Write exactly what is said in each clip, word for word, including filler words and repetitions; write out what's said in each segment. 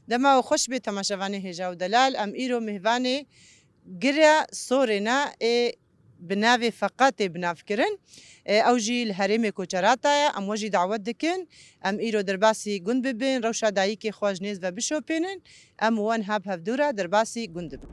Dema we xweş bê temaşevanê hêja û delal, em îro mêvanê Gire Sorê ne ê bi navê Feqatê bi nav kirin. E, ew jî li herêmê Koçerata ye. Em we jî dawet dikin. Em îro derbasî gund bibin, rewşa dayikê xwe ji nêz ve bişopînin. Em û we niha bi hevdû re derbasî gund dibin.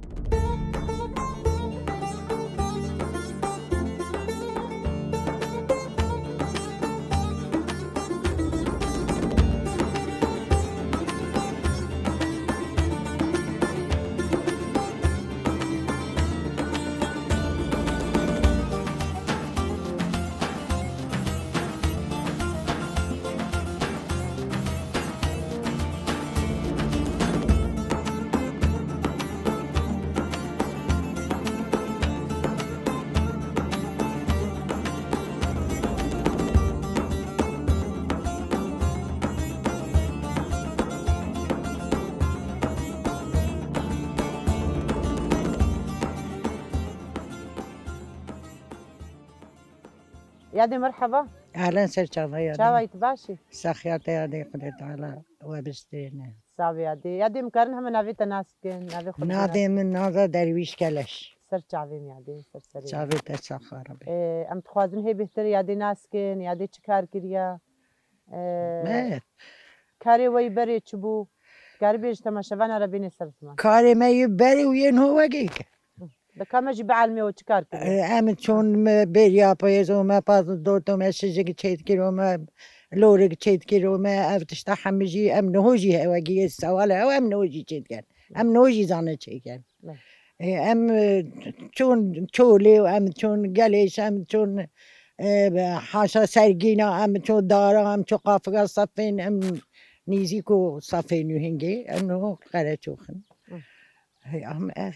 Yadê merheba. Ehlen ser çava yadê. Çava yî, tu baş î? Saxiya te yadê Xwedê Teala we bistêne. Sax bî yadê. Yadê em karin heme navê te nas bikin, navê xwe bigihîne. Navê min Naza Derwîş Keleş. Ser çavê min yadê, ser serê min. Çavê te sax a Rebê. Ee, em dixwazin hê bêhtir yadê nas bikin, yadê çi kar kiriye? Ee, Me. Karê we yî berê çi bû? Karî bêjî temaşevana re bêne ser ziman. Karê me yê berê û yê niho wekî ke. Dika me jî bielmê we çi kar kiriye? Em çûn me bêriya payêz û me paz dot û me şijik çêdikir û me lorik çêdikir û me ev tişta hemî jî em niho jî hewe giyê sewal hewe em niho jî çêdikin. Em niho jî zane çêkin. Em, e, çûn çolê û em çûn gelêş, em çûn, e, haşa sergîna, em çûn dara, em çûn qafika sefên, em nîzîk û sefên û hingê, em niho qereçoxin. Hey, am, ev,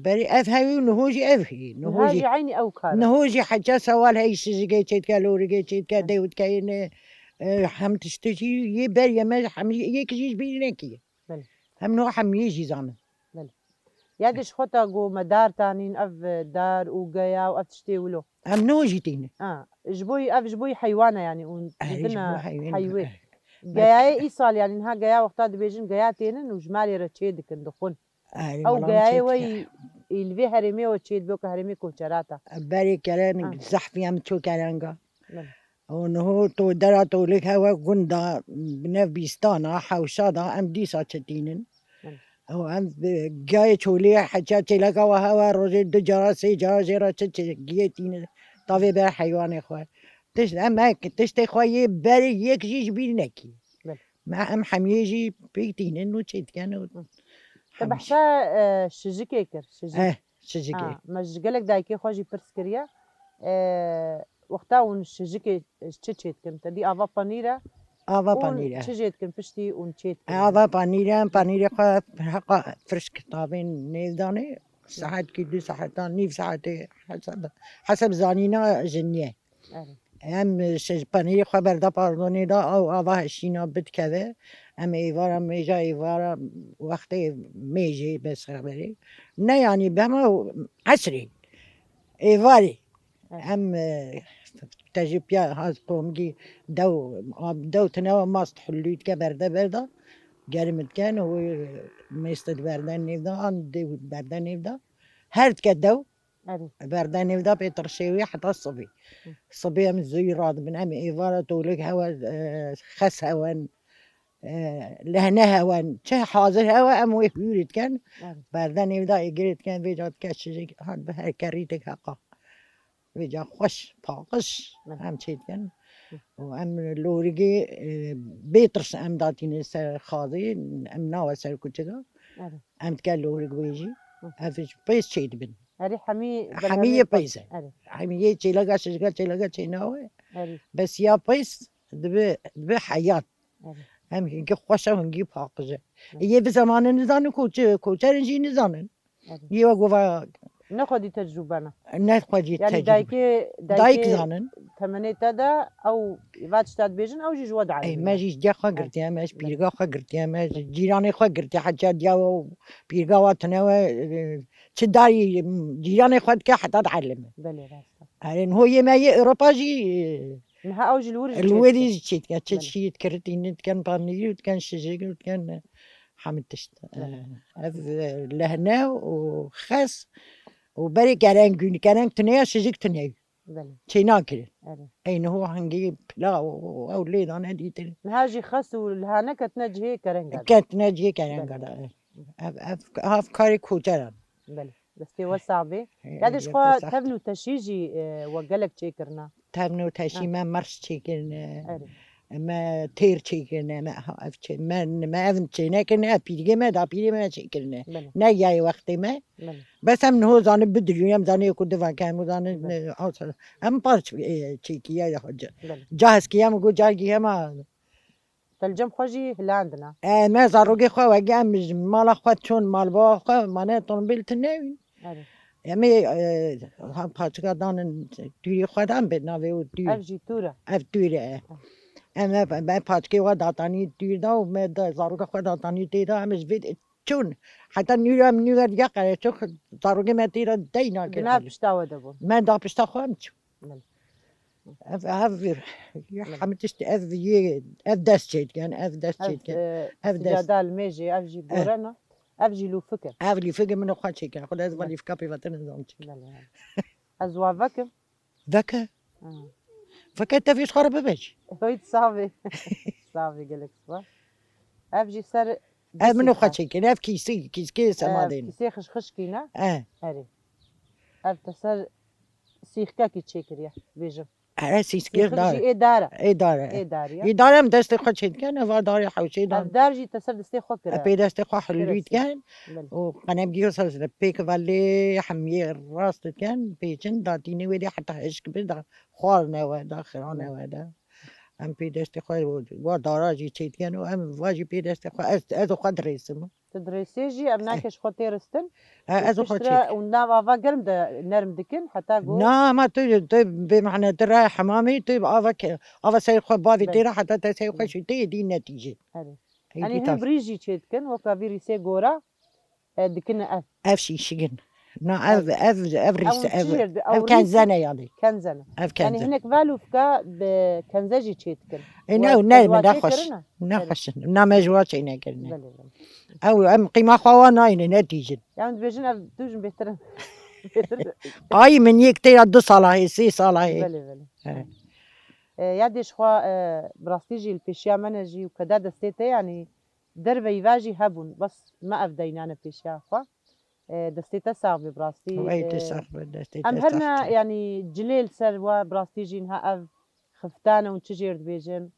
berî ev hewî û niho jî ev hî. Niho jî eynî ew kar e. Niho jî heça sewal hey şijigê çêdike, lorigê çêdike, dew dikeyine, e, hem tiştê jî yê berî me hem yek jî ji bîr nekî. Belê. Hem niho hemiyê jî zanin. Belê. Ya dê ji xwe ta ku me dar tanîn, ev, e, dar û geya û ev tiştê wilo. Em niho jî tînin. Ha, ji bo yî, ev ji bo yî heywan e yanî û didine heywê. Geyayê îsal yanî niha geya wexta dibêjin geya tênin û ji malê re çê dikin, dixwin. Ew geyayê we yî, yî li vê herêmê we çê dibe ku herêmê Koçerata. Berê keren zehfî em çû kerenga. Belê. Û niho to dera tolik hewe gunda bi nev bîstana, hewşa da em dîsa çetînin. Hı. Û em, e, gayê çolê heça çêleka we hewe rojê du cara, sê cara jê re çi, çi giyê tînin, tavê ber heywanê xwe. Tişt, em ek, tiştê xwe yê berê yek jî ji bîr nekî. Belê. Me em hemiyê jî pêk tînin û çê dikin û. Hı. Te hemî behsa, e, şijikê kir, şijik. Eh, şijikê. Ha, me ji gelek dayikê xwe jî pirs kiriye. E, wexta hûn şijikê, e, çi çê dikin? Te dî ava panîr e? Ava panîr e. Çi jê dikin piştî hûn çê dikin? E, ava panîr e, em panîrê xwe heqa firşk tavên nêv danê. Saetkî du saetan, nîv saetê heseb, heseb zanîna jiniyê. Erê. Em, e, şe-, panîrê xwe berda pardonê da, ew ava hişîna bidikeve. Em êvara mêja êvara wextê mêjê bes xeberê. Ne yanî bema esrê. Êvarê. Erê. Em, e, tejî piya haz komgî dew, dew tine mast hulû dike berde berda. Gerim diken û mêste di berde nêvda, an di berde nêvda. Her dike dew. Erê. Berde nêvda pê tirşê wî heta sibî. Hı. Sibî em zûyî radibin, em êvara tolik hewe, e, xes hewen, e, lehne hewen, çi hazir hewe em wê hûrî dikin. Erê. Berde nêvda êgirê dikin, vêca dike şijik, han bi her kerî dik heqa. Vêca xweş, paqij, hı, em çê dikin. Hı. Û em lorigê, e, bê tirs em datîne ser xazê, em nawe ser kuçika. Erê. Em dike lorik wê jî. Hı. Ev ji pês çê dibin. Erê hemî hemî yê pêz e. Erê. Hemî yê çêleka şijika çêleka çênawe. Erê. Bes ya pês dibe, dibe heyat. Erê. Hem hingî xweş e, hingî paqij e. Hı. Yê bi zamanê nizanin koçe-, koçerin jî nizanin. Erê. Yê we gova ne xwedî tecrûbe ne. Ne xwedî tecrûbe. Yanî dayikê, dayik zanin. Temenê te de ew va tişta dibêjin, ew jî ji we dielîmin. Ey, me jî ji diya xwe girtiye, me ji pîrga xwe girtiye, me ji cîranê xwe girtiye, heça diya we û pîrga we tune we, e, çi darî, cîranê xwe dike heta dielîmin. Belê, rast e. Erê, niho yê me yê Ewropa jî, e, niha ew jî li wir jî li wirî jî çê dike. Çê dike, çi çî dikiritînin, dikin panîrî û dikin şijik û dikin, e, Hemî tişt. Belê. Ev, e, lehne û xes û berê kereng gûn, kereng tune ya, şijik tune. Belê. Çênakirin. Erê. Ey niho hingî pilav û ew lê dane dîtin. Niha jî xes û liha neketine cihê kerenga de. Ketine cihê kerenga de. Belê. Ev, ev, ev karê koçeran. Belê. Destê we sax bê. Ê, ya de ji xwe tevn û teşî jî, e, we gelek çêkirine. Tevn û teşî me merş çêkirine. Erê. Me têr çêkirine, me ha ev çê, me, me ev çê nekirine, ev pîrgê me, dapîrê me çêkirine. Belê. Ne yayê wextê me. Belê. Bes em niho zanî bidirîn, em zanî ku diva ke, em zanî, belê, e, awsa. Em paş, e, çêkiye ya ca-, belê, ca heskî em ku cargî hema. Te li cem xwe jî hilandina. E, me zarokê xwe weke em ji mala xwe çûn, malbava xwe mane, tombîl tune wî. Erê. Em ê, e, ha paçika danin tûrê xwe dan bê navê û tûr. Ev jî tûr e. Ev tûr e. Em, ev, me paçikê xwe datanî tûr da û me da zarokê xwe datanî tê da, em ji vê çûn. Heta nûra em nûra diya qere çû, zarokê me tê da dey nakin. Di nav pişta we de bûn. Me da pişta xwe em çûn. Belê. Ev, ev, ya, belê, hemî tişt ev yê, ev dest çêdikin, ev dest, ev çêdikin. E, ev dest. Sicada li mêjê, ev jî, eh, gorena. Ev jî lûfik e. Ev lîfik e, min xwe çêkir. Xwedê ez va, belê, lîfika pêvatir nizam çi. Belê, belê. Ez wa vekim. Veke. Ha. Veke tevî ji xwe re bibe jî. Hoyt savê. Savê gelek spas. Ev jî ser. Ev min xwe çêkir. Ev kîsî, kîskê, ev semadê ne. Kîsê xişxişkî ne? Eh. Erê. Ev te ser sîxkekî çêkiriye, bêjim. Ere sîskir. Sîxik dar. Jî ê dar e. Ê dar e. Ê dar ya. Ê dar em destê xwe çêdikin, eva darê hewşê dan. Ev dar jî te ser destê xwe kire. Epê destê xwe hilû dikin. Belê. Û qenemgî wisa pêk ve lê hemiyê rast dikin, pêçin datînê wê dê heta hişk bi da xwarine we da, xirane we da. Em pê destê xwe wa dara jî çêdikin û em va jî pê destê xwe ez, ez û xwe dirêsim. Tu dirêsê jî, ev nake ji xwe tê ristin. He, ez û xwe çêk. Û nav ava germ de nerm dikin, heta ku. Na, ma tu, tu bê mehne, tu raya hemamê, tu ava ke-, ava serê xwe bavê tê re, heta te serê xwe şî tê dî netîjê. Erê. Yanî hin birî jî çê dikin, weka vî rîsê gora, e, dikine ev. Ev şîşigin. Na, ev, ev, ev rîs, ev, ev kenzene yanî. Kenzene. Ev kenze. Yanî hinek va lûfka bi kenze jî çê dikin. E, ne, ne, min nexweş. Nexweş. Na me ji wa çê nekirine. Belê, belê. Ew em qîma xwe wa nayîne, nedîjin. Yan dibêjin ev tu jin bêhtir in. Bêhtir. Ay min yek tê ya du sala hê, sê sala hê. Belê, belê. He. E, ya dê ji xwe, e, bi rastî jî li pêşiya me ne jî û keda destê te, yanî derveyî va jî hebûn. Bes me ev deynane pêşiya xwe. E, destê te sax be bi rastî. Wey te, e, sax be, destê te sax be. Em her ne, yanî cilê li ser we bi rastî jî niha ev xiftane hûn çi jêr dibêjin.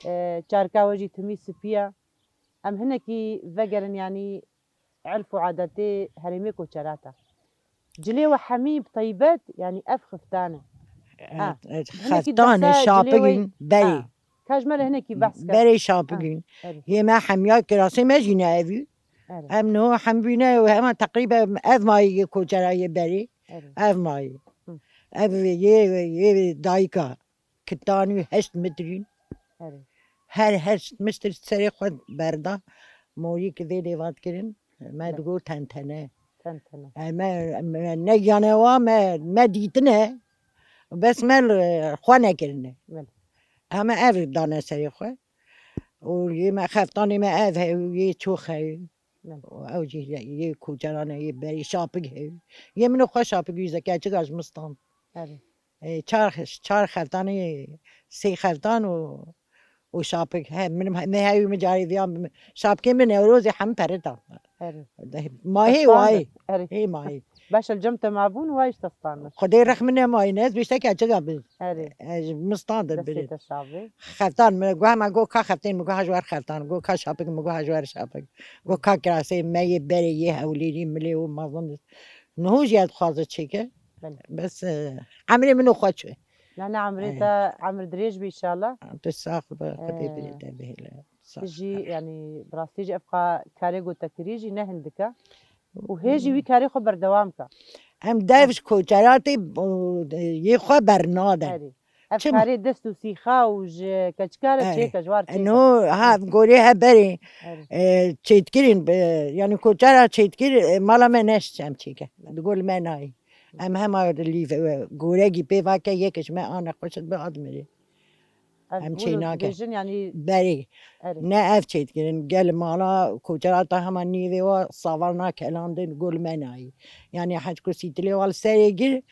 E, çarka we jî timî spî ye. Em hinekî vegerin, yanî erf û adetê herêmê koçerata. Cilê we hemî bi teybet, yanî ev xiftan e. Ha, e, hinekî xeftan e, dibese cilê we, şapigin, berê. Ha. Ka ji me re hinekî behs ke. Berê şapigin. Ha, erê. Yê me hemiya kirasê me jî ne evî. Erê. Em niho hembîne û hema teqrîben ev mayî yê koçera yê berê. Erê. Ev mayî. Hı. Ev yê, yê dayika. Kitanî heşt metrîn. Erê. Her heşt metr serê xwe berda. Morî ki vê dê vat kirin, me digot tentene. Tentene. E, me, me ne gane wa me, me dîtine. Bes me li xwe nekirine. Belê. Heme ev dane serê xwe. Û yê me xeftanê me ev hew, yê çox hew. Belê. Û ew jî yê koçeran e, yê berî şapik hew. Yê min û xwe şapik wî zeke çika ji min stand. Erê. E, çar, çar xeftanê, sê xeftan û, û şapik. He, min, me hewî min carê viyan bi min. Şapikê min Newrozê hem pere da. Erê. Mahê wayê. Erê. Hê mahê. Baş el cem te mabûn, wayî ji te standin. Xwedê rexmine mayî ne, ez bêşteke çika bin. Erê. Ez ji min standin. Destê te sax be. Xeftan min, guha me got ka xeftên, min got ha ji wer xeftan, got ka şapik, min got ha ji wer şapik. Got ka kirasê me yê berê yê hewlêrî milê û mezin. Niho jî ez dixwaze çêke. Belê. Bes, e, emrê min û xwe çû. Na, na, emrê te emr dirêj be înşallah. Tu sax be, Xwedê, e, birê te bihêle. Sax. Tu jî, yanî, bi rastî jî ev qa-, karê ku te kirî jî ne hindik e. Û hê jî wî karê xwe berdewam ke. Em dev ji koçeratê, o, yê xwe bernadin. Erê. Ev karê dest û sîxa û ji keçika re çêke, ji war çêke. Erê. No, ha, gorê he berê, erê, e, çêdikirîn, e, yanî koçera çêdikir, e, mala me neşt em çêke. Di gol me nayê. Em hema lîv, e, gorekî pê vake, yek ji me a nexweş bi admirê. Ev em çê nakin. Dibêjin, yanî berê. Erê. Ne ev çê dikirin. Gel mala koçera ta hema nîvê wa savar nakelandin gol me nayî. Yanî hez ku sîtilê wa li serê gir,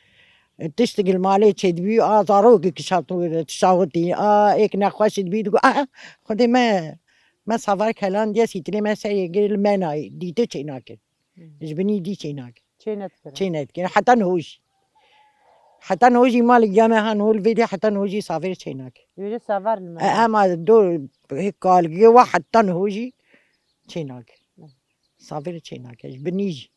tiştik li malê çêdibî, a zarokek kişat tişawitî, a êk nexweş dibî digo, a Xwedê me, me savar kelandiye, sîtilê me serê gir li me nayî. Dîtê çê nakin. Ji binî dî çê nakin. Çê nedikir. Çê nedikir. Heta niho jî. Heta niho jî malê giya me ha niho li vê dê heta niho jî savêr çê nakin. Dibêje savar li me. E, ema do kalgê wa heta niho jî çê nakin. Hı. Savêr çê nakin. Ji binî jî.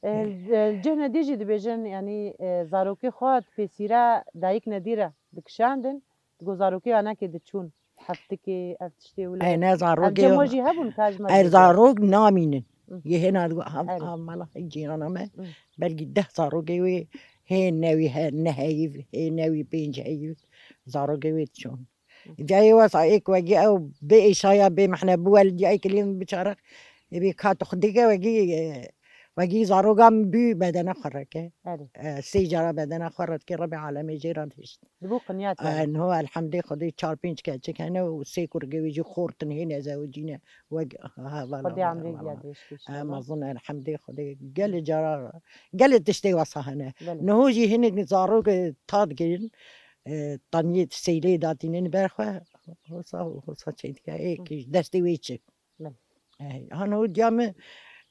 E, e, cih nedî jî dibêjin, yanî, e, zarokê xwe di pêsîra dayik nedî re dikişandin. Digo zarokê anakê diçûn. Heftikê, ev tiştê wilo. Ey, ne zarokê. Ev cem we jî hebûn, ka ji me. Er zarok namînin. Hı. Yê hêna digo, ha, ha, mala cîrana me. Hı. Belkî deh zarokê wê hê newî he-, neheyî, hê newî pênc heyî zarokê wê diçûn. Hı. Diyayê wesa êk wegî ew bê êşaya bê mehne bû el diyayê kilîn biçare. Ê bê ka tu xudike wegî, e, wegî zaroga min bû bedena xwe reke. Erê. E, sê cara bedena xwe redikê Rebê alemê jê re dihişt. Dibû qinyat. E, yani. Niho elhemdê Xwedê çar pênc keçik hene û sê kurgê wê jî xortin hê nezewicîne. Wek, ha, ha, vala, Xwedê vala, emrê vala. Giya dirêj kî, e, inşallah. Mezin elhemdê Xwedê. Gelê cara, gelê tiştê wesa hene. Belê. Niho jî hinek zarok, e, tad girin, e, taniyê seylê datînin ber xwe. Hosa, hosa çê dike. Ê, hı, ki destê wê çi. Belê. E, hano diya min,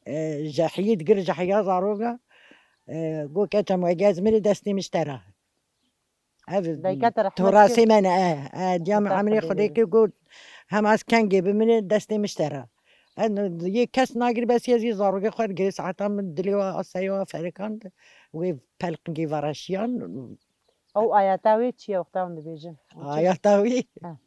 e, jehiyê digir, jehiya zaroga, e, go keçem wegez mirê destê min ji te re. Ev torasê me ne, e, e, diya min emrê Xwedê kir, got, hem ez kengê bimine destê min ji te re. E, yê kes nagir bes yê zî zarokê xwe digirê saeta min dilê wa asayê wa ferikand, wê pelqingê vereşiyan. Ew ayeta wê çi ye wexta hûn dibêjin? Ayeta wê? Ha.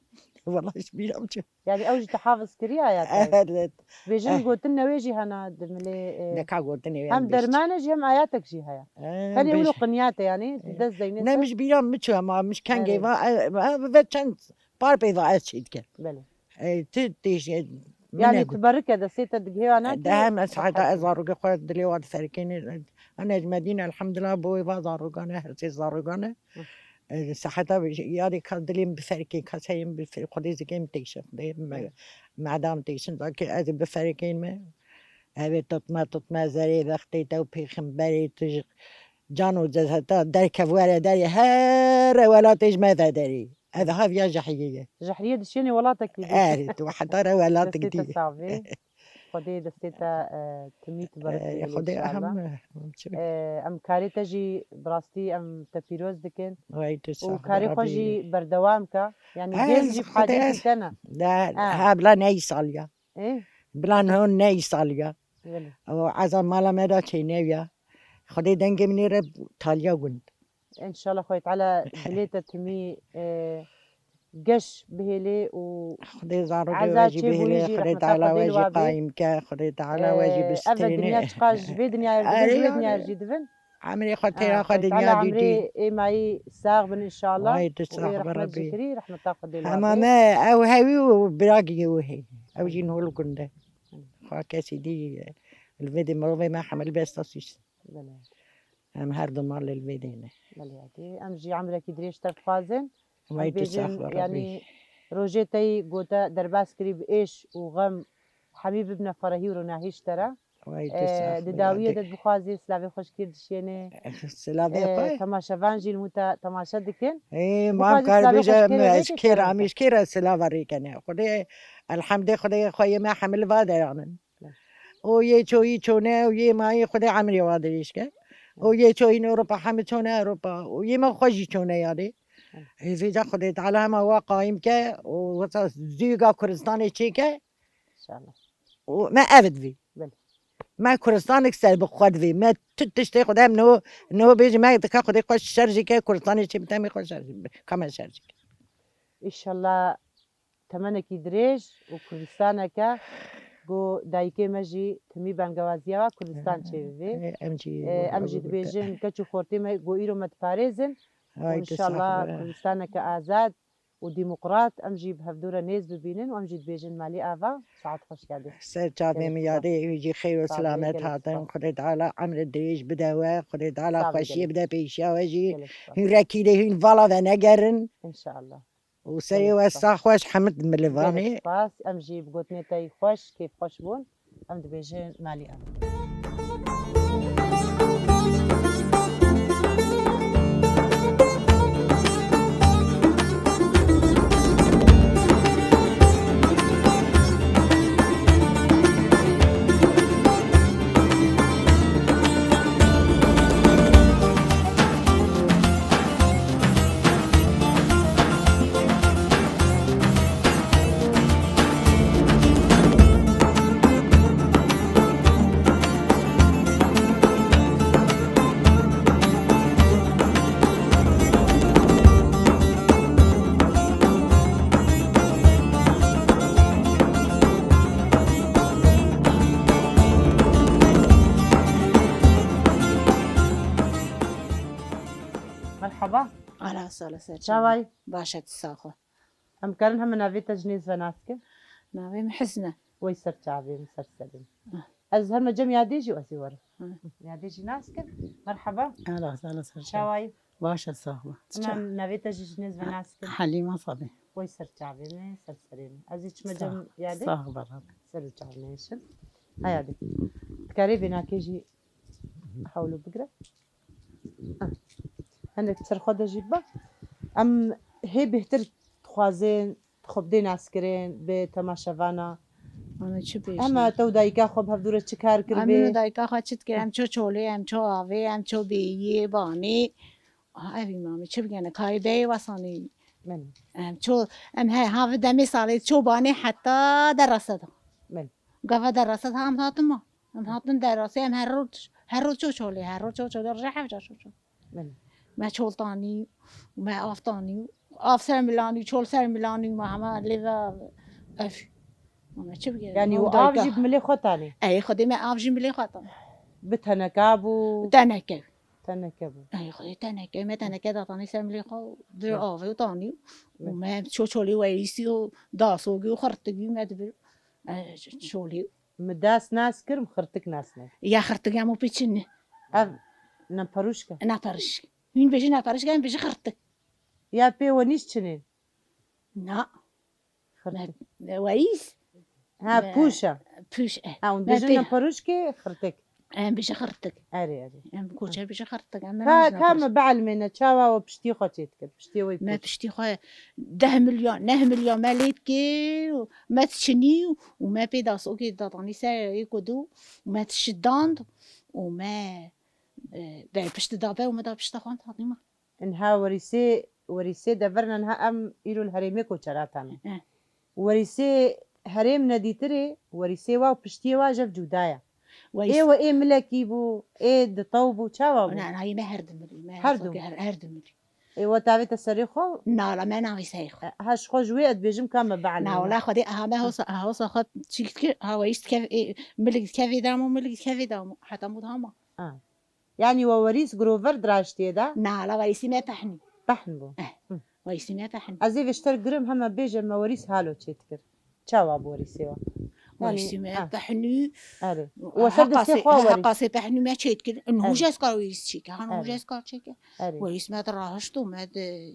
Wala ji bîra min çû. Yani ew jî te hafiz kiriye ayeta wê? Evet. Bêjin, e, gotin newê jî hena di milê, e, neka gotinê wê hem derman e jî hem ayatek jî heye. E, tenê wilo qinyate yani, e, dest deyne. Ne ser. Min ji bîra min çû hema, min ji kengê va, e, e, ve çend par pê va ez çê dikim. Belê. E, tu têj, e, yani tu berike destê te digihê wana. De hem ez heta ez zarokê xwe dilê wan diferikêne. Hene ji Medîne elhamdulillah bo wê va zarokane, her sê zarokane. Hı. E, seheta yadê ka dilê min biferikên, ka serê min biferikên, Xwedê zikê min têşin, Xwedê me-, hı, meda min têşin, zaki ez ê biferikên me. Ev ê tutme, tutme, zerê vextê te û pêxemberê tu ji can û ceseta derkev were derê here welatê ji me ve derê. Ev haviya jehiyê ye. Jehiyê dişênê welatekî dî. Erê, tu heta re welatek dî. Destê te savê. Xwedê destê te, e, timî tu bereketê. E, Xwedê inşallah. Em, e, em karê te jî bi rastî em te pîroz dikin. Û karê xwe jî berdewam ke. Yani gêl jî bi hacetî te ne. Ha, bila neyî saliya. Ê? Bila niho neyî saliya. Belê. O eza mala me de çêneviya. Xwedê dengê min ê re taliya gund. Înşallah Xwedê Teala dilê te timî, e, geş bihêlê û Xwedê zarokê we jî bihêlê, Xwedê Teala we jî qayîm ke, Xwedê Teala we jî bistêne. Ev dinya çiqa ji vê dinyayê re divin, ji vê dinyayê re jî divin. Emrê xwe têra xwe dinya dî. Emrê êmayî sax bin înşallah. Way tu sax bi Rebbî. Hema me ew hewî û biragî wê hê. Ew jî nol gund e. Xwe kesî dî li vê dê mirovê me hemil besta sîs. Belê. Em her du mal li vê dê ne. Belê, hadi. Em jî emrekî dirêj te dixwazin. Way tu sax bi Rebbî. Yanî rojê te yî gote derbas kirî bi êş û xem hemî bibine ferehî û ronahî ji te re. Way tu sax bi Rebbî. Di dawiyê de dixwazî silavê xweşikî dişênê. Silavê xwe. Temaşevan jî li te temaşe dikin. Ê, mam kar bêje, ez kêra, em ji kêra silava rêkene. Xwedê, elhamdê Xwedê xwe yê me hemil va deyanin. O yê çoyî çone, o yê mayî Xwedê emrê wa dirêj ke. O yê çoyîn Ewropa hemî çone Ewropa. O yê me xwe jî çone yadê. Hêvêca Xwedê Teala hema wa qayîm ke û wisa zûga Kurdistanê çêke. Înşallah. Û me ev divê. Belê. Me Kurdistanek ser bi xwe divê. Me tu tiştê Xwedê em niho, niho bêjî me dika Xwedê xwe şer jî ke Kurdistanê çê bi temê xwe şer jî, ka me şer jî ke. Înşallah. Temenekî dirêj û Kurdistaneke ku dayikê me jî timî bengewaziya wa Kurdistan çêbibê. Em jî, em jî dibêjin keç û xortê me ku îro me diparêzin. Înşallah Kurdistaneke azad û demokrat, em jî bi hevdû re nêz bibînin û em jî dibêjin malî ava, saet xweş yadê. Ser çavê min yadê, wî jî xeyr û selamet hatin. Xwedê Teala emrê dirêj bide we, Xwedê Teala xweşiyê bide pêşiya we jî. Hûn rekî lê hûn vala venegerin. Înşallah. Û serê we sax xweş Hemid Milivanê. Gelek spas. Em jî bi gotinê te yî xweş, kêfxweş bûn. Em dibêjin malî ev. Merhaba. Ala sala ser çawa yî? Baş e, tu sax e. Em karin heme navê te ji nêz ve nas kin? Navê min Hizn e. Wey ser çavê min, ser serê min. Ah. Ez heme cem yadê jî ez ê werim. Ah. Yadê jî nas kin. Merhaba. Ala sala ser çawa yî? Baş e, sax be. Em navê te jî ji nêz ve nas kin? Helîma Sabî. Wey ser çavê min, ser serê min. Ez ê çime cem yadê. Sax be. Ser û çav nêşin. Haya de. Dikarê vênakê jî hewlo bigire. Ah. Hinek ser xwe de jî be. Em hê bêhtir dixwazên, xwe bidê naskirin bi temaşevana. Ana çi bêjin? Hema te û dayika xwe bi hevdû re çi kar kiribê? Em û dayika xwe çi dikir? Em ço çolê, em ço avê, em ço bêyiyê, banê. Ah, evî mamê çi bigene? Kayê beyê wesanî. Belê. Em ço, em he, ha vi demê salê ço banê heta derasa da. Belê. Gava derasa da em hatin ma. Em hatin derasê, em her roj, her roj ço çolê, her roj ço çolê, roja hevca ço çolê. Belê. Me çol tanî, me av tanî, av ser milanî, çol ser milanî, me hema lê ve ev. Me çi bigere? Yanî û av jî bi milê xwe tanî? Ey, Xwedê me av jî milê xwe tanî. Bi teneka bû? Teneke. Teneke bû. Ey, Xwedê teneke, me teneke datanî ser milê xwe, bi avê û tanî. Û me ço çolê weyîsî û dasogî û xirtigî me dibir. Ey, çolê. Mi dest nas kir, mi xirtik nas nekir. Ya xirtik ya mo pê çi ne? Ev ne peruşke? Ne peruşke. Hûn bêjin ne peruşke, em bêjin xirtik. Ya pê we nîş çinê? Na. Xirtik. Me, me weyîs. Ha, pûş e. Pûş e. Ha, hûn bêjin ne peruşke, xirtik. Em bêjin xirtik. Erê, erê. Em koçer bêjin xirtik. Em ka, ka me bielmêne, çawa we piştî xwe çê dikir? Piştî wê pûş. Me piştî xwe deh milyon, neh milyon me lê dikir. Me diçinî û me pê dasokê datanî ser ê ku dû û me dişidand û me, e, ber pişti dabe û me da pişta xwe hatî ma. Inha werîsê, werîsê devirne niha em îro li herêmê koçeratan in. Eh. Werîsê herêm nedîtirê, werîsê wa û piştiyê wa jev cuda ye. Ê we ê milekî bû, ê ditew bû, çawa bû? Na, na, yê me her du milî, me her du. Her, her du milî. Ê we tavête serê xwe? Na, la me navê serê xwe. E, ha ji xwe ji wê ez dibêjim ka me bielmîne. Na, wela Xwedê, aha me hosa, aha hosa xwe çîk dikir, ha weyîs dikeve, ê, milik dikevê damo, milik dikevê damo. Heta mû dama. Ha. Yanî we werîs girover diraştiyê de? Na, la werîsî me pehnî. Pehn bû. Eh, Hı. Werîsî me pehnî. Ez ê vêşter girim heme bêje me werîs halo çê dikir. Çawa bi werîsê we? Werîsî me pehnî. Erê. We ser destê xwe werîs. Heqasê pehnî me çê dikir. In hûj ez kar werîs çêke. Han hûj ez kar çêke. Erê. Werîs me de rahişt û me de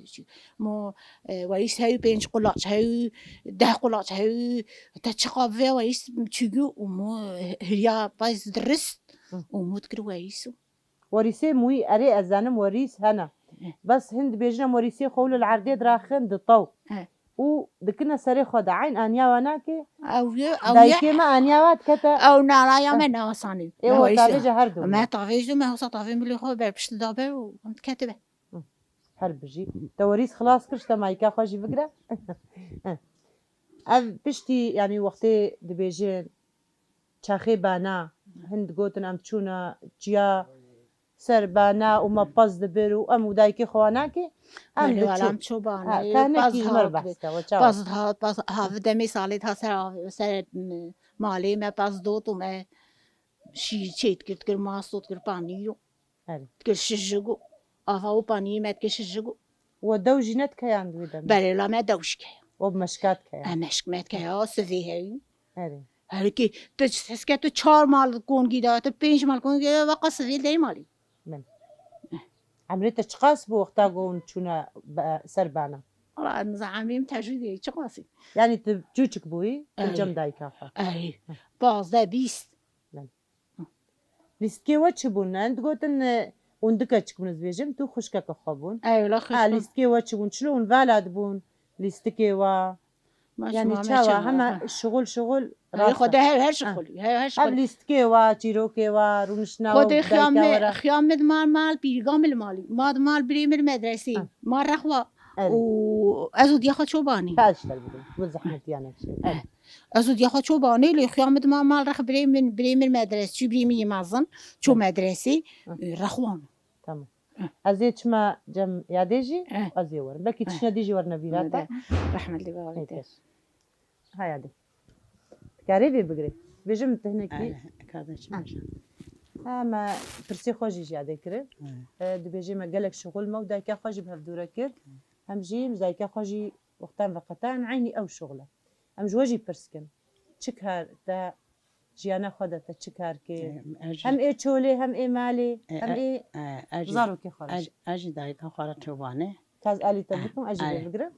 mo, e, werîs heyû pênc qulaç, heyû deh qulaç, heyû te çiqa vê werîs çûgû û mo hiriya payz dirist û mo dikir werîs û. Werîsê mûyî, erê, ez zanim werîs hene. Eh. Bes hin dibêjin em werîsê xwe wilo li erdê diraxin, ditew. Eh. Û dikine serê xwe de. Eyn aniya we nake? Ew ye, ew ye. Dayikê me aniya we dikete. Ew nalaya me ne asanî. Ê, we tavêje her du. Me tavêj du, me hosa tavê milê xwe ber pişt dabe û em diketibe. Hı. Her bijî. Te werîs xilas kir, ji te mayîka xwe jî bigire. Ev piştî, yanî wextê dibêjin, çaxê bana, hin digotin em çûna çiya ser bana û me pez dibir û em û dayikê xwe wa nake. Em diçin. Belê, wela em ço bana, ha, tehnekî Umar behs ke, we çawa? Pez hat, pez, ha, vi demê salê ha ser av-, ser, m-, malê me pez dot û me şîr çê dikir, dikir masto, dikir panîro. Erê. Dikir şijik û ava û paniyê me dikir şijik û We dew jî nedikeyan di wî demê? Belê, la me dew jî keya. We bi meşka dikeyan? Em meşk me dikeya, sivê heyî. Erê. Herkî, tu hes ke tu çar mal kongî de, tu pênc mal kongî de, veqa sivê dey malî. Min. Emrê te çiqas bû wexta ku hûn çûne be-, ser bana? Wala, ez nizam emrê min tecrîdê çiqasî. Yanî tu çûçik bûyî, tu Erê. cem dayika xwe? Erê. Pazdeh, bîst. Min. Lîstikê we çi bûn? Em digotin, e, hûn du keçik bûn, ez bêjim, tu xwişkeke xwe bûn. Ew la Ha, xwişkam. lîstikê we çi bûn? Çilo hûn vala dibûn? Lîstikê we? Ma Yanî şima çawa? meşin, Hema ha. şixul, şixul Ew rast xwe e. de her, her Ha. şixul, her, her Ev şixul. lîstikê we, çîrokê we, rûniştina we, Xwedê dayika xiyam me, we re. xiyam me di mal, mal, pîrga me li malî. Ma di mal birê me li medresê. Ha. Ma rexwa. Evet. Û ez û diya xwe çobanê. Ka ez ji te bigirim. Bi zehmetiya nefsê. Evet. Ez û diya xwe çobanê, lê xuya min dima mal rex birê min, birê min medres, çû birê min yê mezin, ço Evet. medresê, Hı. e, rexwan. Tamam. Hı. Ez ê çima cem yadê jî, Hı. ez ê werim. Belkî Hı. tiştine dî jî werine vîra te. Hı. Rehmet li bavê te. Pêkes. Ha yadê. Dikarê vê bigirê. Bêjim tu hinekî. Ay, kardeşim Ha. bêjim. Ha, me pirsê xwe jî ji yadê kirin. Hı. E, dibêjê me gelek şixul me û dayika xwe jî bi hevdûre kir. Hı. Em jî ji dayika xwe jî wextan veqetan eynî ew şixul e. Em ji we jî pirs kin. Çi kar te jiyana xwe de te çi kar kir? Em, ez jî Hem ê çolê, hem ê malê, E, hem e, ê e, ez jî zarokê xwe re ez, jî. ez jî dayika xwe re çoban e. Ka ez alî te E, bikim, ez jî e, vê bigirim.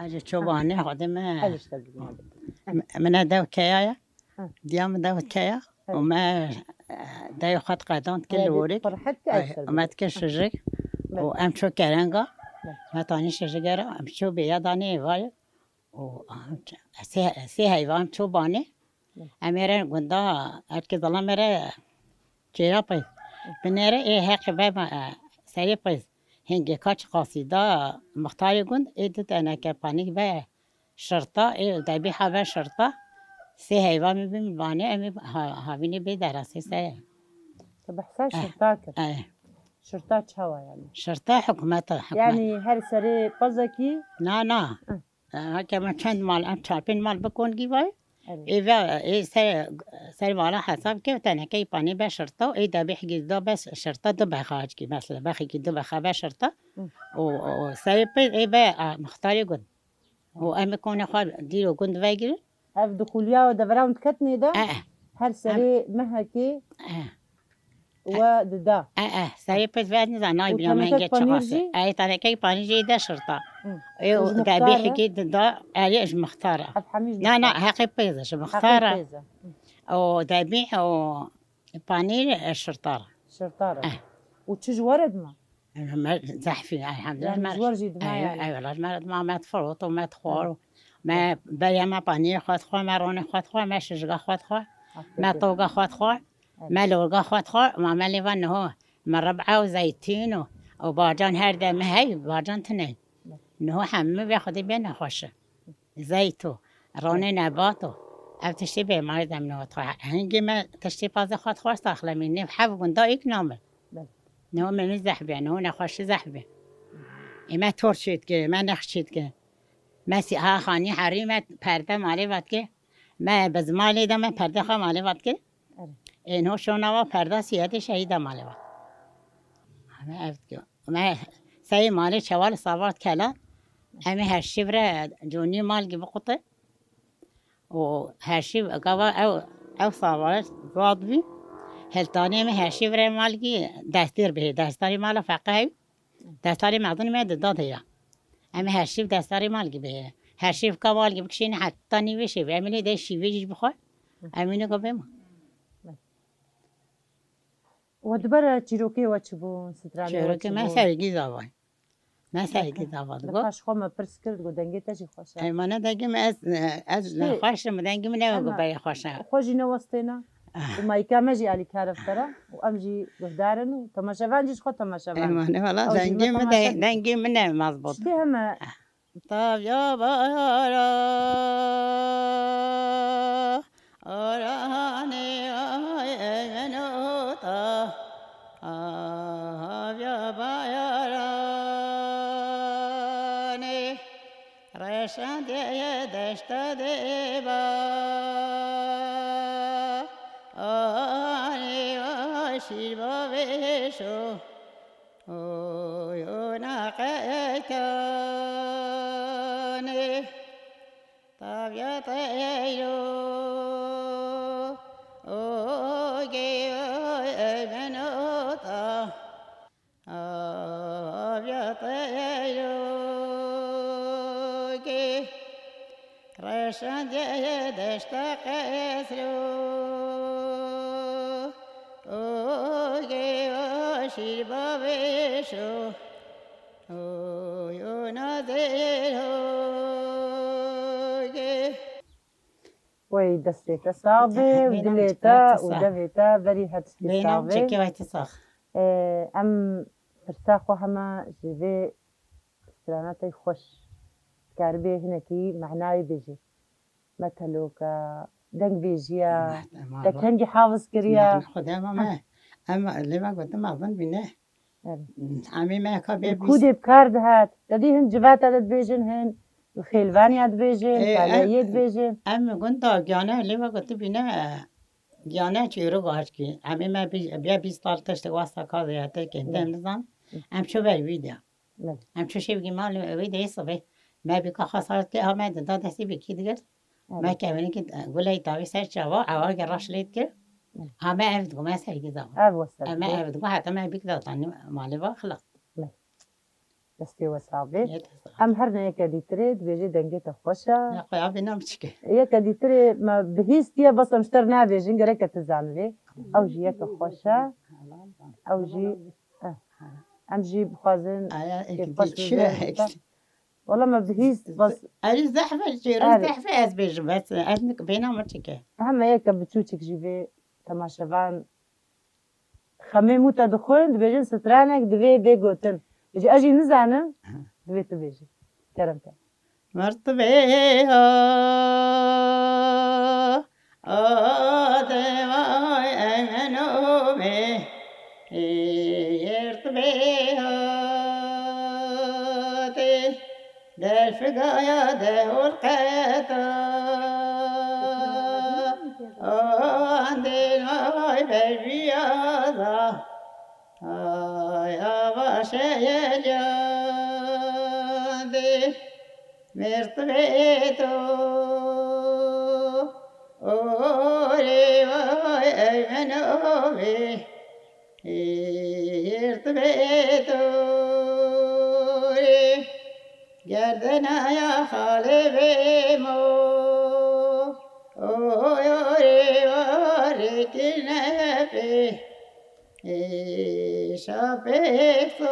ez jî çoban e, xwedê me. Ez jî te bigirim. Me, me ne dew keya ye. Hı. Diya min dew keya. Evet. Û me, e, dew xwe qedand kir li Haydi, Worê. Parhet ki Ay, ez te me bigirim. dike Hı. şijik. Evet. Û em ço kerenga. Evet. Me tanî şijik era, em ço bêya danê vay. Û, ah, sê, sê heyvan çobanê. Hı. Em ê re gunda, erkê dala me re çêra pey. Hı. Binêre ê heqê be, e, serê pey. Hingê kaç qasî da muxtarê gund, ê di teneke panîk be şirta, ê debîha be şirta. Sê heyvan min bin vanê, em ê ha-, havînê bê derasê se. Tu behsa Eh, şirta kir. eh. Şirta çawa yani? Şirta hikûmeta, hikûmet. Yani her serê pezekî Na, na. Hı. E, heke me çend mal, em çar pênc mal bikon gîvay. Evet. Ê ve, ê ser, ser mala hesab ke tenekey panî be şirta, ê debîh gî da bes şirta du bexa çkî, mesela bexî gî du bexa be şirta. Hı. O, o, serê pê ê be, a, muxtarê gund. O em ê konê xwe dîro gund vegirin. Ev di xuliya we devera hûn diketinê de? E, e. Her serê mehekê E. we dida. E, e, serê pê ve nizan, nayê Û bîna tenekek mengê panîr çiqasê. jî? E, tenekek panîr jî de şirta. Hı. E, Û ji û muxtar debîhekî dida, erê ji muxtar e. Ev hemî ji Na, na, muxtar. heqê pêz e, ji Heqê muxtar e. pêz e. Hı. O debîh, o panîr, e, şirtar. Şirtar e. Eh. Û çi ji we re dima? Me zehfî, elhamdülillah, Yani me ji we jî dima Ew, yani. ew, me dima me difirot û me dixwar û Evet. me Evet. beriya me paniyê xwe dixwar, me ronê xwe dixwar, me şijga xwe dixwar, Afiyet me olsun. toga xwe dixwar, Evet. me lorga xwe dixwar, ma me lê ve niho me rib'a û zeytîn û, û bacan her demê hey, bacan tune. Evet. Niho hemû vê xwedî bê nexweş e. Zeyt û ronê nebat û ev tiştê bê, ma dem niho dixwar. Hingê me tiştê pazê xwe dixwar saxlemî, nêv hev gunda îk namir. Belê. Niho me min zehf bê, niho nexweşî zehf bê. Ê me tor çê dike, me nex çê dike. Me sî-, ha xanî herî me perde malê vat ke. Me bi zimalê de me perde xwe malê vat ke. Evet. Ê niho şona wa perda siyedê şehîda malê vat. Me ev dike. Me seyê malê çewal savat kela. Em ê her şîv re conî mal gibi qute. Û her şîv gava ew, ew sava zad bî. Heltanê me her şîv re mal gî destêr bihê. Destarê mala feqe hev. Destarê mezin me di dad heya. Em her şîv destarê mal gî bihê. Her şîv ka mal gî bikişîne heta nîvê şîv. Em ê lê de şîvê jî bixwe. Em ê nîka bêma. We dibere çîrokê we çi bûn? Stranê we Çîrokê çi me bûn? sergî zavay. Me sergî zava digot. Niqaş xwe me pirs kir, digot dengê te jî xweş e. Ey, ma ne dengê me ez, ez Ştê- nexweş im, dengê min ne Ama wek berê xweş e. Xwe jî ne westêne. Ah. Û mayîka me jî alîkar ev te re. Û em jî guhdar in û temaşevan jî ji xwe temaşevan. Ey, ma ne wala Ew jî dengê me min de, temaşe dengê min ne mazbût. Ştê heme Ah. Tavya bayara, aranê ay meno ta. Avya bayaranê, reşandê deşta dê ba. Anê ay şîr bavêşo. Oyuna qeytane tavya teyro oge eymenota avya teyro ge reşandiye deşta qesro oge aşîr babeşo Oy, oy, nazêr, oy. Wey destê te sax be û dilê te û devê te berî her tiştî sax be. Bêhna min çekê wey te sax. Em pirsa xwe hema ji vê strana te xweş dikaribê hinekî mehnayê bêjî. Meteloka, dengbêjiya, te kengî hafiz kiriya? Xwedê me, em lê me gotin mezin bîne. Emê me ka bê Ku dê bi kar dihat? Te dî hin civata de dibêjin, hin li xêlvaniya dibêjin, kaleyê dibêjin. Em gunda giyane lê me gotin bîne, giyane çêro gaşkî. Emê me biya bîst sal tiştek wasta ka ziyate kê, em nizan. Em ço ber wî de. Em çû şevkî mal wê deyê sibê. Me bîka xwe sar dikir, ha me dinda destî bîkî digir. Me kevînekî guleyî tavî ser çava, ewa gera şilê dikir. Ha me ev digo, me sergî da. Ev wesel. Me ev digo, heta me bîk da tanî malê va xilas. Destê we sax bê. Em her ne yeke dîtirê dibêjê dengê te xweş e. Ya xwe ya bîna biçik e. Yeke dîtirê me bihîstiye, bes em ji te re nabêjin, gereke tu zanivê. Ew jî yeke xweş e. Ew jî Em jî bixwazin kêfxweş bibin. Wala me bihîst bes. Erî zehf e, çêro zehf e ez bêjim, bes ez nik bêhna min çike. Heme yeke biçûçik jî vê temaşevan xemê mû te dixwin, dibêjin stranek divê bê gotin. Ji ez jî nizanim, divê tu bêjî. Kerem ke. Mirtibê ha, adê vay eymeno me, êrtibê ha, tê derfigaya dehol qeta, andê vay berbiyaza. Ay ava şeyeliyandê mirtibê to, orê vay eymeno vê, mirtibê to rê, gerdenaya xalê vê mo, oy orê va rê kirine pê. Êşa pêxorê.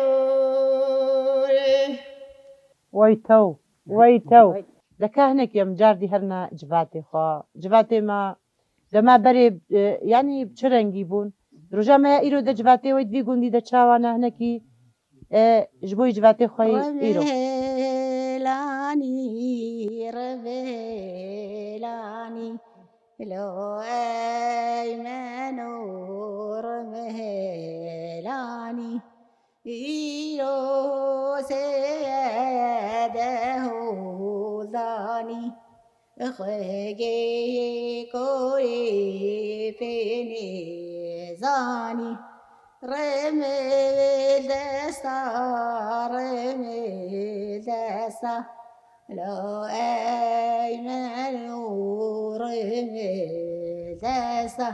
Wey tew, wey tew. De ka hinek em cardî herna civatê xwe. Civatê me, de me berê, e, yanî çi rengî bûn? Roja me ya îro de civatê wey di vî gundî de çawa ne hinekî, e, ji bo yî civatê xwe yî îro. Revêlanî, revêlanî. Lo eymeno rivêlanî, îro sê ye dehol danî, xwegê korê pê nêzanî. Rimil desta, rimil desta, lo eymeno rimil desta.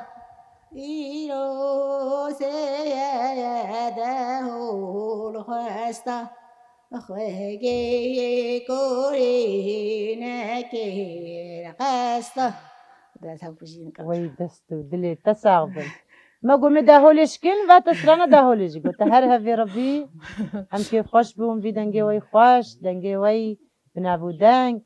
Îro sê ye dehol xwesta, xwegê korê nekir qesta. Dest hev kujîn qewş. Wey dest û dilê te sax bin. Me got me daholê şikin, va te strana daholê jî got. Te her hevê Rebî em kêfxweş bûn, vî dengê wey xweş, dengê wey bi nav û deng.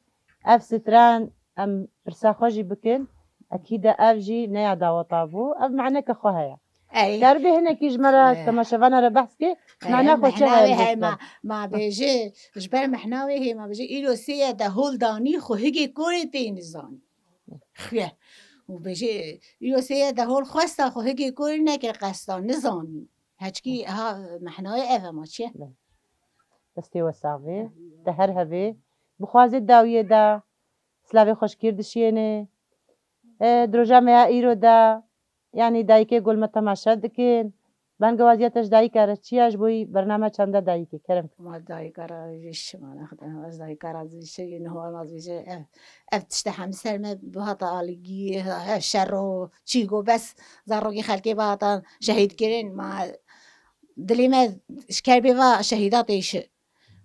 Ev stran em pirsa xwe jî bikin. Ekî de ev jî neya daweta bû. Ev maneke xwe heye. Ey. Derdê hinekî ji me re, ey, temaşevana re behs kê, ey, mehna xwe çi heye? Ma bêje, ji ber mehna wê hê ma bêje, îro sê ye dehol danî xwe higê korê tê nizanî. Xuya. Û bêje, îro sê ye dehol xwesta xwe higê korê neke qesta, nizanî. Heçkî ha mehnayê ev e ma çi ye? Destê we sax bê. Te her hevê. Bixwazê dawiyê de. Silavê xweşkîr dişiyêne. E, di roja me ya îro de. Yanî dayikê gul me temaşe dikin. Bangewazîya te ji dayika re çi ya, ji bo wî bername çanda dayikê? Kerem. Ma dayika re jî şima nexdem, ez dayika re jî şevî niho ez vêje ev, ev tişte hemî ser me bihata alîgî, ev şero, çîgo, bes zarokê xelkê bihatan şehîd kirin, ma dilê me ji kerbê va şehîda têşi.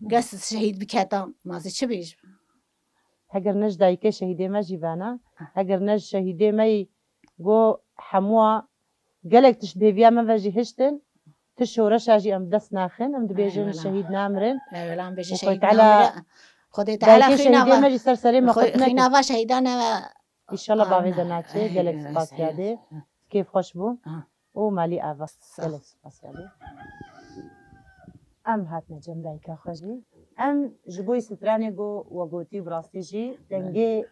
Kes şehîd biketa, ma zî çi bêjim? Heger ne ji dayikê şehîdê me jî vena, heger ne ji şehîdê me yî go hemûa gelek tişt bêviya me ve jî hiştin, ti şoreşa jî em dest naxin, em dibêjin Eyvallah. Şehîd namirin. Eyvallah, em bêjin Û Xwedê şehîd Teala namire. Xwedê Teala dayikê xîna şehîdê va, me jî ser serê me xwe xwe- xîna va şehîda ne ve. İnşallah bavê Amin. de naçê, Ey, gelek ey, spas ey, yadê. ey. Kêf xweş bû. Ah. Û malî ava. Sağ ol. Gelek spas yadê. Em hatine cem dayika xwe jî. Em ji bo stranê go we gotî bi rastî jî dengê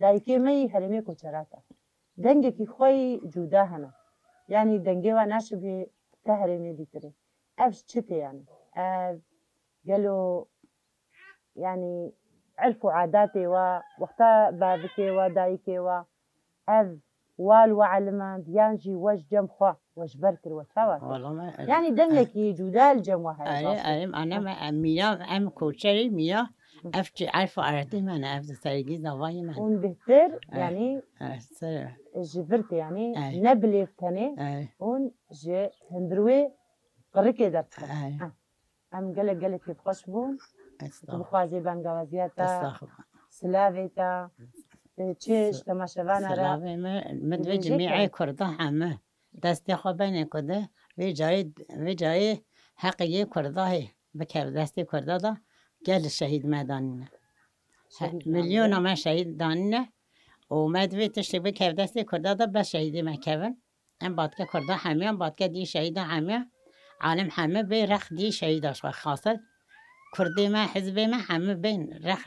dayikê me yî herêmê koçerat e. Dengekî xwe yî cuda hene. Yanî dengê we naşibê te herêmê dîtirê. Ev ji çi tê yanî? Ev gelo yanî erf û adatê we, wexta bavikê we, dayikê we, ev wa li we elimand, yan jî we ji cem xwe, we ji ber kir, we çawa kir? Wala me, Yanî dengekî cuda li cem we heye, erê, rastî. Erê, ane me, em mîna, em koçerî mîna, Hı. ev çi erf û adetê me ne, ev sergî zavayê me ne. Hûn bêhtir, Eh, yanî eh, ser. ji vir tê, yanî Eh. ne bilêv tenê, Eh. hûn ji hundirwê qirikê derdixin. Eh. Heh. Em gelek, gelek kêfxweş bûn. Estağfurullah. Tu bixwazî bangawaziya te, Estağfurullah. silavê te, e, çi Sa-, ji temaşevana re silavê me, min divê dibêje cimî ke- ê Kurda heme. Destê xwe benê Kurda, vê carê, vê carê heqê yê Kurda hê. Bikev destê Kurda da, gel şehîd me danîne. Şehîd He, milyona danîne. me şehîd danîne. Û me divê tiştê bikev destê Kurda da, bes şehîdê me kevin. Em batke Kurda hemiyan, batke dî şehîda hemiyan. Alim hemi bê rex dî şehîda xwe xaset. Kurdê me, hizbê me hemi bên rex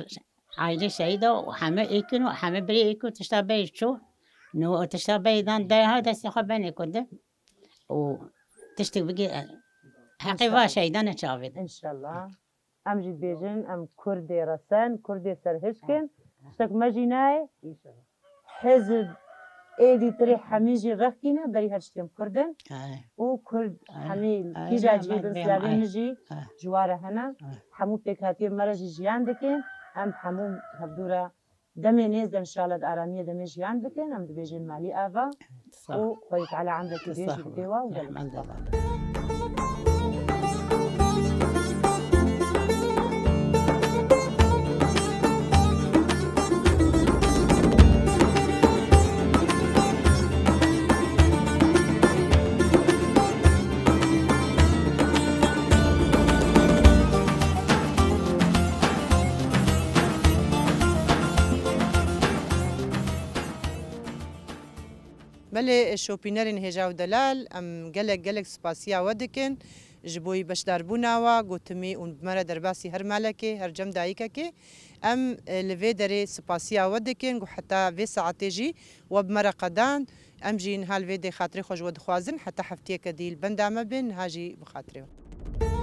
ailê şehîda û hemi êkin û hemi birê êk û tişta bey çû. No tişta bey dan derha destê xwe benê Kurdi. Û tiştê bigê, heqê va Înşallah. şehîda ne çavê de. Înşallah. Em jî dibêjin, em Kurdê resen, Kurdê serhişk in. Tiştek me jî nayê. Hizb êdî tirê hemî jî rexkîne, berî her tiştê em Kurd in. Ay. Û Kurd Ay. hemî Ay, kîja ay, cihê ay, bin ay, silavê ay. min jî Ay. ji wa re hene. Ay. Hemû pêkhatiyên me re jî jiyan dikin. Em hemû hevdû re demê nêz de înşallah di aramiyê de me jiyan dikin. Em dibêjin malî ava. Sağ û ol. Xwedî Teala emrekî Sağ dirêj ol. bide we û gelek Elhamdülillah. spas. Belê, şopînerên hêja û delal, em gelek, gelek spasiya we dikin ji bo yî beşdarbûna we, gotimî û bi me re derbasî her malekê, her cem dayikekê. Em, e, li vê derê spasiya we dikin ku heta vê saetê jî we bi me re qedand. Em jî niha li vê dê xatirê xwe ji we dixwazin, heta heftiyeke dî li benda me bin, niha jî bi xatirê we.